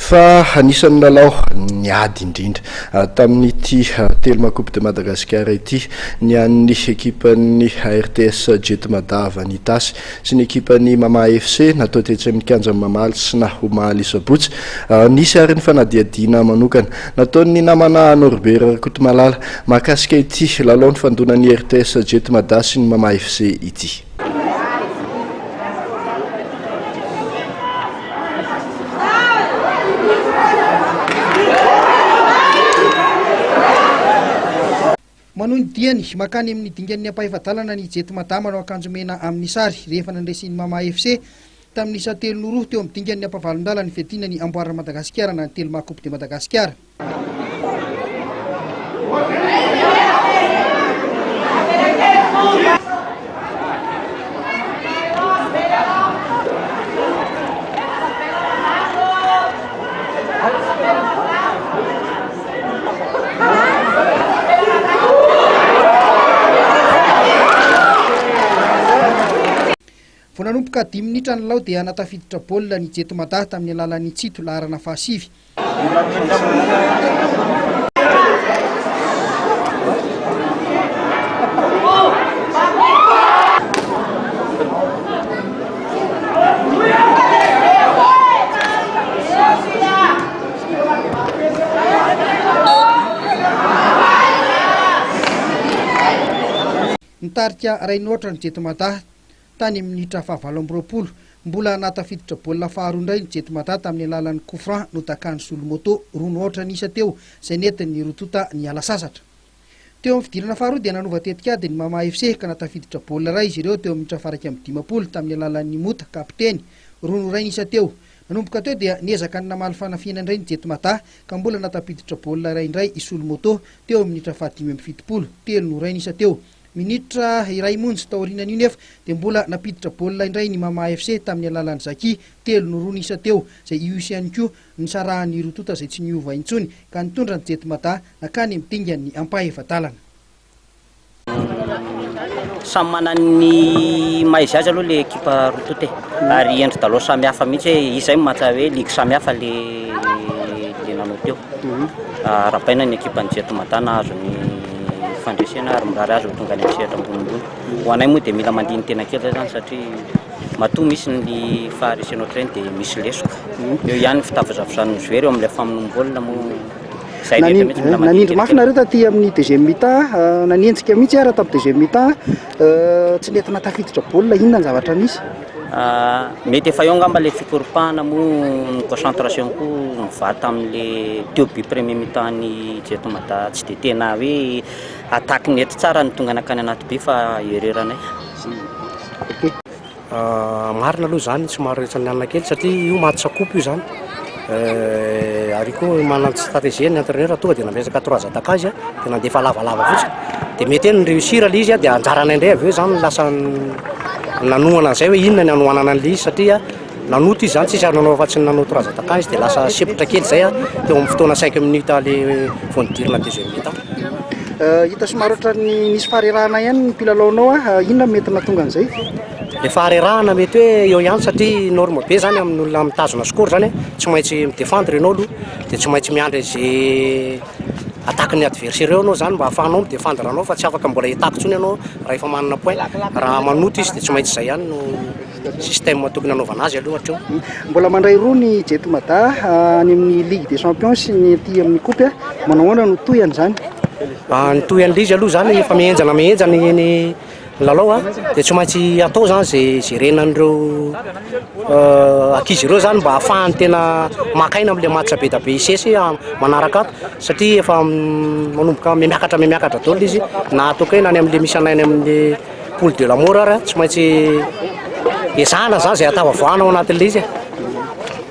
Fa anisan'ny lalao niady indrindra tamin'ity Telma Coupe de Madagascar ity ny an'ny ekipan'ny RTS Jet Mada avy any Itasy sy ny ekipan'ny Mama FC natao tetsy amin'ny kianjan'i Mamalsina omaly sabotsy. Nisy ary ny fanadihadiana manokana nataon'ny namana Norbert Rakotomalala mahakasika ity lalao nifandonan'ny RTS Jet Mada sy ny Mama FC ity. Manohy ny diany mankany amin'ny dingan'ny ampahefa-dalana ny Jet Mada manao akanjo mena amin'ny sary rehefa nandresy ny Mama FC tamin'ny isa 3-2 teo amin'ny dingan'ny ampahavalon-dalana ny fiadiana ny amboaran'i Madagasikara na ny Telma Coupe de Madagascar. Vao nanomboka dimy minitra ny lalao dia nahatafiditra baolina ny Jet Mada tamin'ny alalan'ny Tsito laharana fahasivy. Nitarika iray noatra ny Jet Mada Tany amin'ny minitra faha-28, mbola nahatafiditra baolina faharoa indray ny Jet Mada tamin'ny alalan'ny coup franc nodakan'i Solomoto, roa no aotra ny isa teo, izay nentin'ny roa tonta niala sasatra. Teo amin'ny fidirana faharoa dia nanova tetikady ny Mama FC ka nahatafiditra baolina iray izy ireo teo amin'ny minitra faha-51 tamin'ny alalan'ny Mota, kapiteny, roa no iray ny isa teo. Nanomboka teo dia niezaka ny namaly fanafihana indray ny Jet Mada ka mbola nahatapiditra baolina iray indray i Solomoto teo amin'ny minitra faha-75, telo no iray ny isa teo. Minitra iray monja taorianan'io nefa dia mbola nampiditra baolina indray ny Mama FC tamin'ny alalan'i Zaki, telo no roa ny isa teo, izay ios ihany koa nisarahan'ny roa tonta izay tsy niova intsony ka nitondra ny Jet Mada nankany amin'ny dingan'ny ampahefa-dalana. Samy manana ny maha izy azy aloha le ekipa roa tonta e, ary endri-dalao samy hafa mihitsy hoe izay no mahatsara hoe ligue samy hafa le le nanao teo. Arahabaina ny ekipan'ny Jet Mada nahazo ny fandresena ary mirary azy ho tonga any amin'ny sehatra ambonimbony. Ho anay moa dia mila mandini-tena kely zay zany satria matoa misy ny faharesena ohatr'ireny dia misy lesoka. Eo ihany ny fitavozavozan'ny joueur eo amin'ilay famonoam-baolina moa izay rehetra mihitsy mila Nanindry mandini-tena mafy kely. nareo taty amin'ny deuxième mi-temps, nanenjika mihitsy ara tamin'ny deuxième mi-temps, tsy nety nahatafiditra baolina, inona ny zavatra nisy? Mety efa eo angamba le fikoropahana moa ny concentration koa mivaha tamin'le teo but premier mi-temps ny Jet Mada tsy de tena hoe attaque nety tsara ny tonga nankany anaty but fa erreur anay. Marina aloha izany somary ohatran'ny hanina kely satria io match coupe io izany ary io koa manana stratégie ny entraîneur tonga dia nametraka trois attaquants izy dia nandefa lavalava fotsiny dia mety hoe ni-réussir ilay izy dia anjaranay indray avy eo izany lasa nanohana an'izay hoe inona ny hanohanana an'ilay izy satria nanoto izy izany tsisy ary nanao afa-tsy ny nanao trois attaquants izy dia lasa sempotra kely izay teo amin'ny fotoana cinq minutes le vao nidirana deuxième mi-temps. Hita somary ohatran'ny nisy faharerahana ihany ny mpilalaonao, inona no mety nahatonga an'izay? Le faharerahana mety hoe eo ihany satria norme be zany amin'ny olona mitazona score zany tsy maintsy mi-defendre ianao aloha dia tsy maintsy miandry an'izay attaque-n'ny adversaire eo ianao zany mba ahafahanao mi-defendre anao fa tsy afaka mbola hi-attaque intsony ianao raha efa manana point, raha manoto izy dia tsy maintsy izay ihany no système tokony hanaovana azy aloha hatreo. Mbola mandray roa ny Jet Mada any amin'ny Ligue des Champions sy ny aty amin'ny Coupe, manao ahoana no tohiny izany? Ny tohin'ilay izy aloha zany efa mihenjana mihenjana ny lalao a, dia tsy maintsy atao zany zay jerena an'ireo ankizy ireo zany mba ahafahany tena maka aina amin'ilay match be dia be hisesy manaraka ato satria efa manomboka mihamiakatra mihamiakatra daholo izy na ataoko hoe na any amin'ilay misy anay any amin'ilay poule de la mort ary tsy maintsy ezahana zany zay ahatafavoahana ao anatin'ilay izy e.